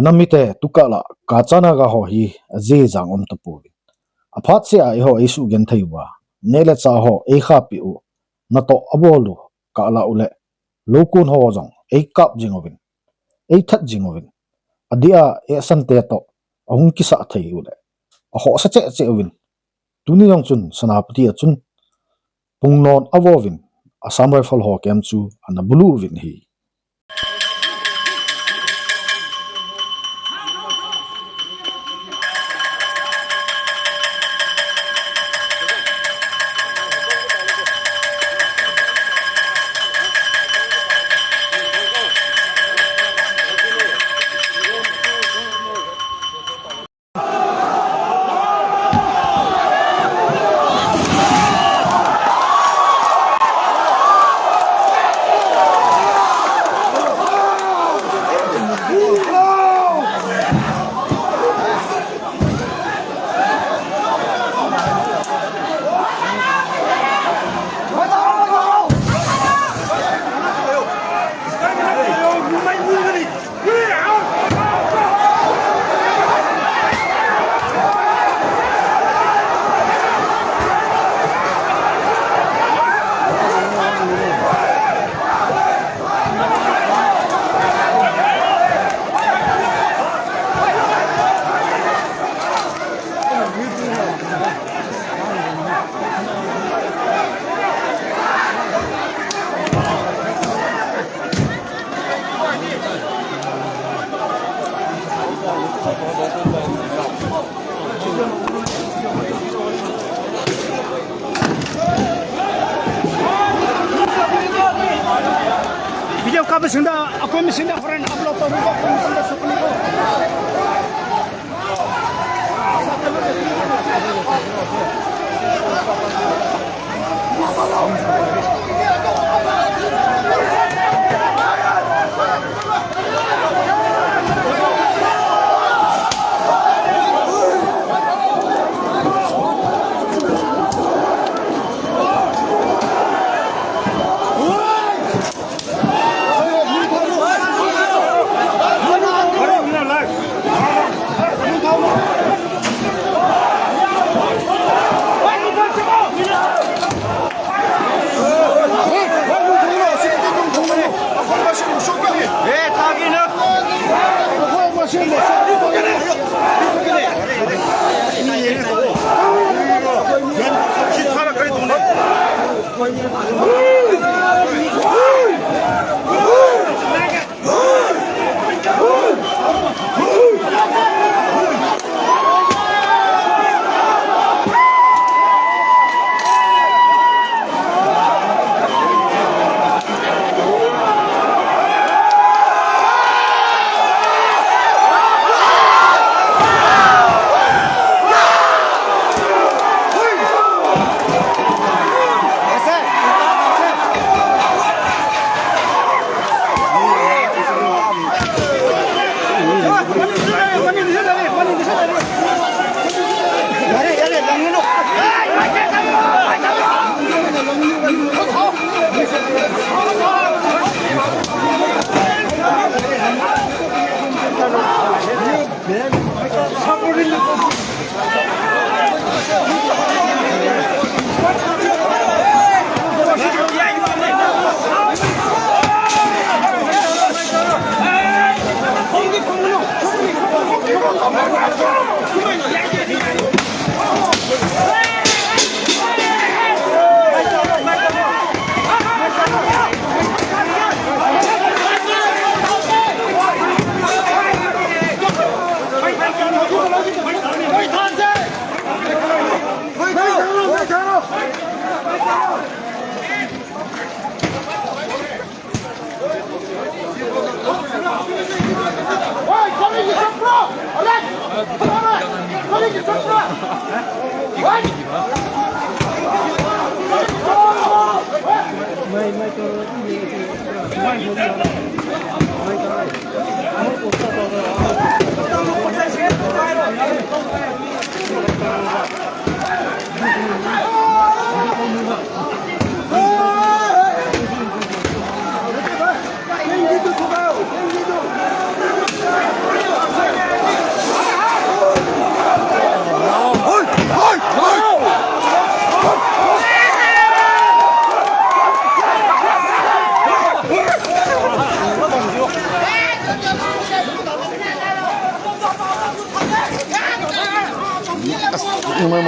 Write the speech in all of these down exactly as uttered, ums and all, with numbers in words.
Namite, tukah lah Kacha Naga ho hi ajeh jang um tapouvin. Aphat sea eiho eisugenthei uva, neh le chah ho eikhahpeh u, natoh abol u kah lah uleh, loukon ho jong eikap jing uvin, eithat jing uvin. Adeh a, eh, sante toh ahung kisah thei uleh, akhohsa cheh cheh uvin. Tuni jong chun Senapati a chun pungnon avo uvin, Assam Rifle ho camp chu ana bulu uvin ahi. Video kap sing da, akoi mi sing da, foreign upload to, video kap sing da, sukuni ko.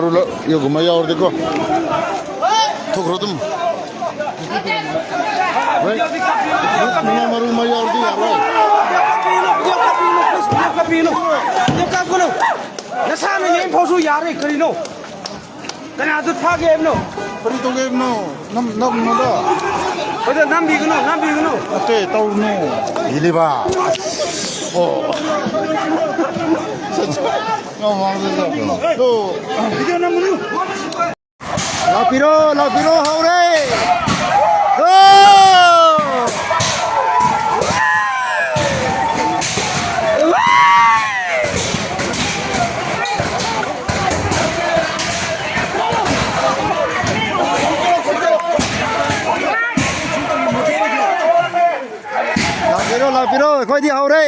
Maru la, yo guma yaur diko. Thuk ro tum. Right? Numa maru ma yaur di yaur. Nasana yeng phosu yare karino. Kana tu tha game no. Pari to game no. Nam, nam, no da. Pada nam bigno, nam bigno. Ate tau no. Iliba. Oh. No, no, no, no. So, video nam no. Laupiro, laupiro, haure. Go! Laupiro, laupiro, khoi di haure.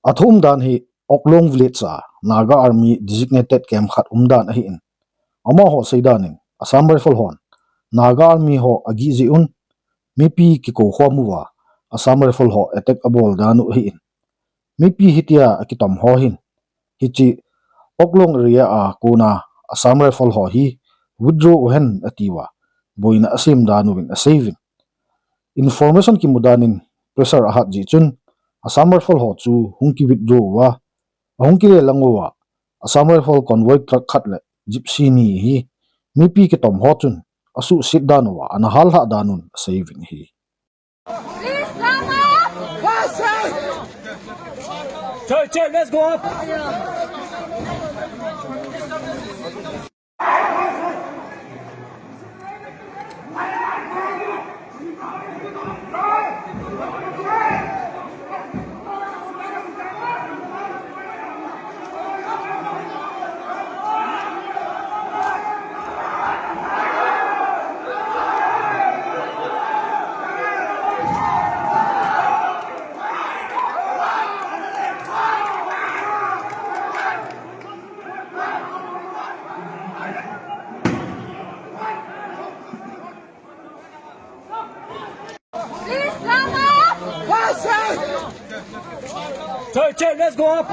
Athum dan hi Oklong Village a Naga Army designated camp khat umdan ahin. Amaho seidan in Assam Rifle hon Naga Army ho agih jeh un mipi kiko khom uva Assam Rifle ho attack abol dan u ahin. Mipi hitia akitom ho hin hiche Oklong area a kona Assam Rifle ho hi withdraw uhen atiuva boina asem dan uvin aseiuvin. Information kimu dan in pressure ahat jeh chun Assam Rifle ho chu hung ki withdraw uva, ahung kile lang uva, Assam Rifle convoy truck khat le Gypsy ni hi mipi kitom ho chun asuhset dan uva ana hal lhah dan un aseiuvin ahi. Please come up! Choi, choi, let's go up! Please come up! Choi, choi, let's go up!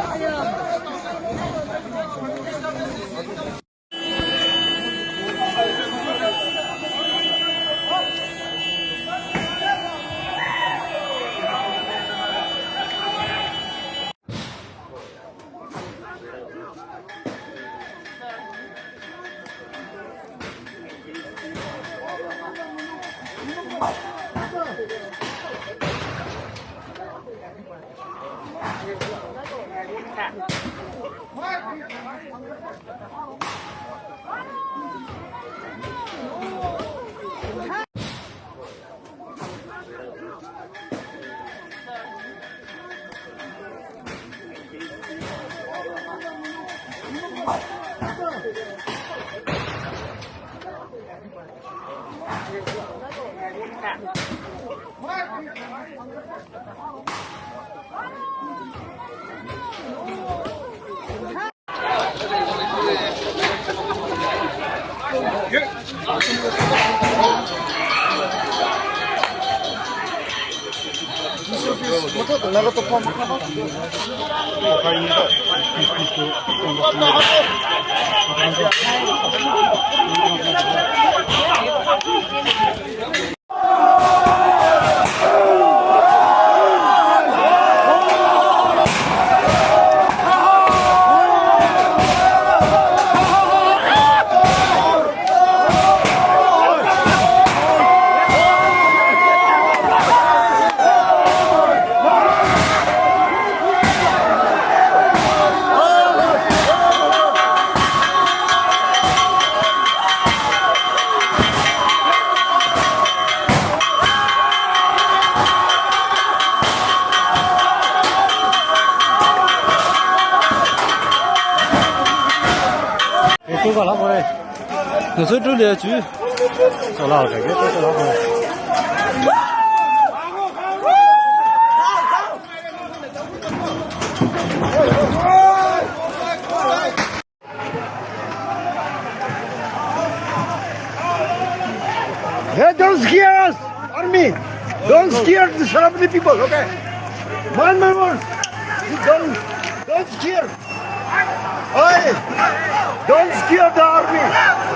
Naso tu le chu. Sola ka ke sola. Hey, don't scare us, army. Don't scare the Sarabdi people, okay? Mind my words. You don't, don't scare. Hey, don't scare the army.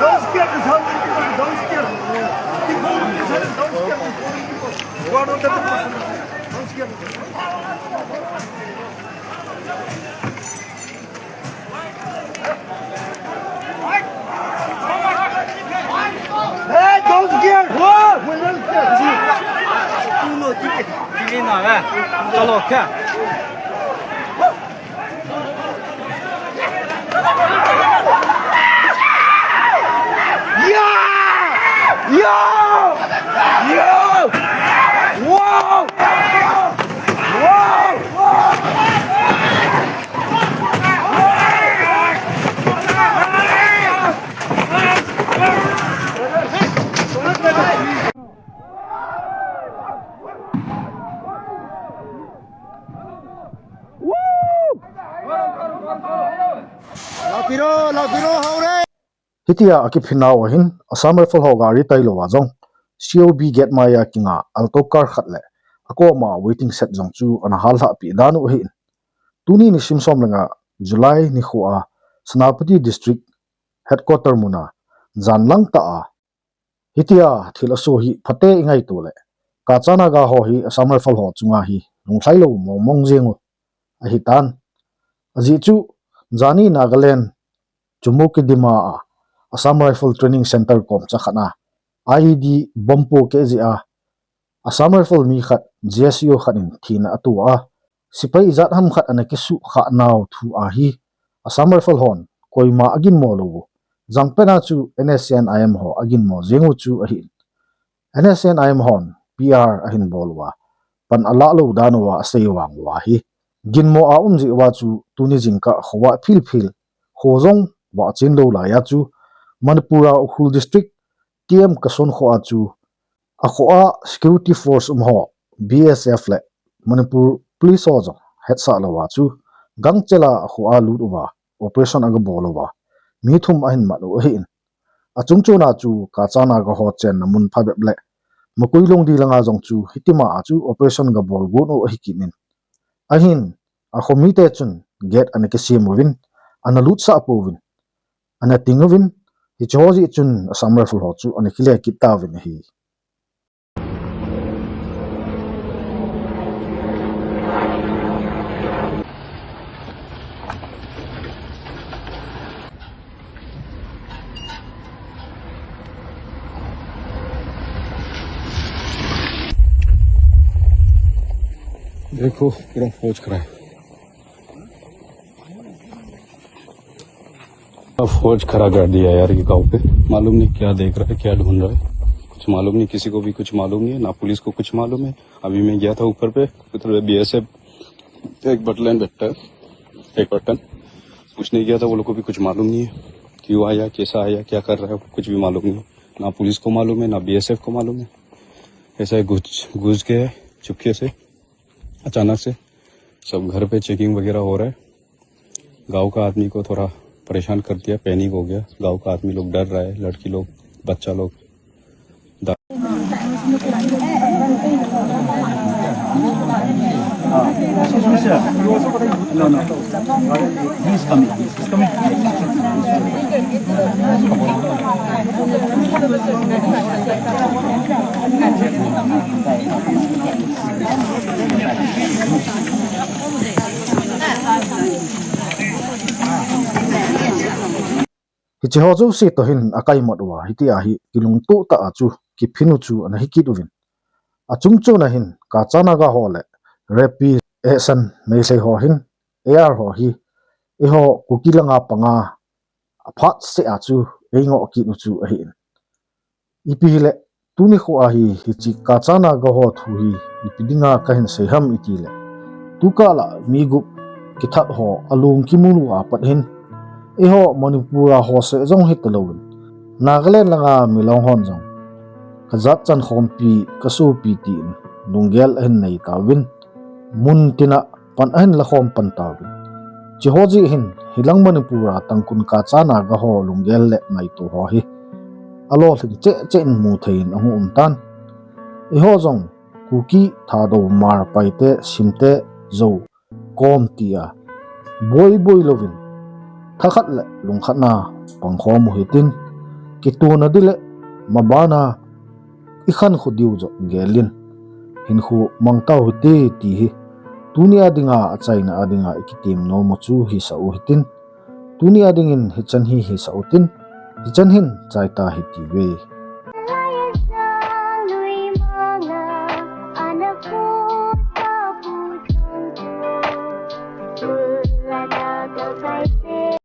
Don't scare the Sarabdi people. Don't scare. Don't scare the Sarabdi people. You are not the people. Don't scare. Hey, don't scare! Whoa! We don't scare! Chalo kya? Yo! Yo! Yo! Whoa! Whoa! Laupiro, laupiro, haure! Hitia akiphinau ahin, Assam Rifle ho gari tailou a jong, C O B gate maiya kinga Alto car khat le akoma waiting shed jong chu ana hallhah peh dan u ahin. Tuni nisim som le nga July nikho a Senapati District Headquarter muna jan lang tah a hitia thil aso hi phate ingaito le Kacha Naga ho hi Assam Rifle ho chunga hi lunglhailou mongmong jeng u ahitan. Ajeh chu jani Nagaland Chumoukedima a Assam Rifle Training Center kom chakhat a I E D bomb pohkeh jeh a Assam Rifle mi khat, G S U khat in thina ato a, sepai ijat ham khat ana kisuhkhah nau thu ahi. Assam Rifle hon koima aginmo lou u, jangpet a chu N S C N I M ho aginmo jeng u chu ahin. N S C N I M hon P R ahin bol uva, pan alah lou dan uva asei vang uva hi ginmo a um jeh uva chu tuni jingkah khovah philphil, kho jong vahchen lou laiya chu Manipur a Ukhrul District, T M Kason kho a chu akho a security force um ho, B S F le Manipur Police ho jong hetsah louva chu gangchel a akho a lut uva operation agabol uva mi thum ahin mat u ahin. Achungchon a chu Kacha Naga ho chenna mun phabep le Makuilongdi langa jong chu hitima a chu operation gabol got u ahi kit in. Ahin, akho mite chun gate ana kisem uvin, ana lutsah pouvin, ana ting uvin, hiche ho jeh chun Assam Rifle ho chu ana kile kit tauvin ahi. देखो, पूरा फौज खड़ा है। अब फौज खड़ा कर दिया यार ये गांव पे। मालूम नहीं क्या देख रहा है, क्या ढूंढ रहा है, कुछ मालूम नहीं, किसी को भी कुछ मालूम नहीं है, ना पुलिस को कुछ मालूम है। अभी मैं गया था ऊपर पे, उधर बीएसएफ एक बटालियन बैठा है, एक बटालियन। पूछने गया था, वो लोग को भी कुछ मालूम नहीं है, क्यों आया, कैसा आया, क्या कर रहा है, कुछ भी मालूम नहीं है। ना पुलिस को मालूम है, ना बीएसएफ को मालूम है। ऐसा है, घुस घुस गए चुपके से, अचानक से। सब घर पे चेकिंग वगैरह हो रहा है। गांव का आदमी को थोड़ा परेशान कर दिया, पैनिक हो गया। गांव का आदमी लोग डर रहा है, लड़की लोग, बच्चा लोग। Hiche ho jouse toh hin akaimat uva, hitia hi kilungtoh tah a chu kiphin u chu ana hi kit uvin. Achungchon a hin Kacha Naga ho le Rapid Action Meitei ho hin A R ho hi eiho Kuki langa panga aphat seh a chu eingoh kit u chu ahin. Ipi hile, tuni kho a hi, hiche Kacha Naga ho thu hi, ipi dinga kahin sei ham itile, tukah lah mi gup kithat ho alung kimul u apat hin, eiho Manipur a ho seh jong hitalouvin, Nagaland langa Milong hon jong kajat chan khompi, kasopi tin lunggel ahin nei tauvin, mun tina pan ahin la khom pan tauvin. Chiho jeh hin hilang Manipur a Tangkhul, Kacha, Naga ho lunggel le ngaito ho hi alolhing cheh cheh in mu thei in ahung um tan. Eiho jong Kuki, Thadou, Hmar, Paite, Simte, Zou, Kom tia boi boi louvin thakhat le lungkhat na pangkhom u hitin, kitona ding le mabana ikhankho diu joh gelin hinkho mang tau hite ti hi tunia dinga achaina a dinga ikitem nom u chu hisah u hitin, tunia dingin hichan hi hisah u tin, hichan hin chai ta hite ve.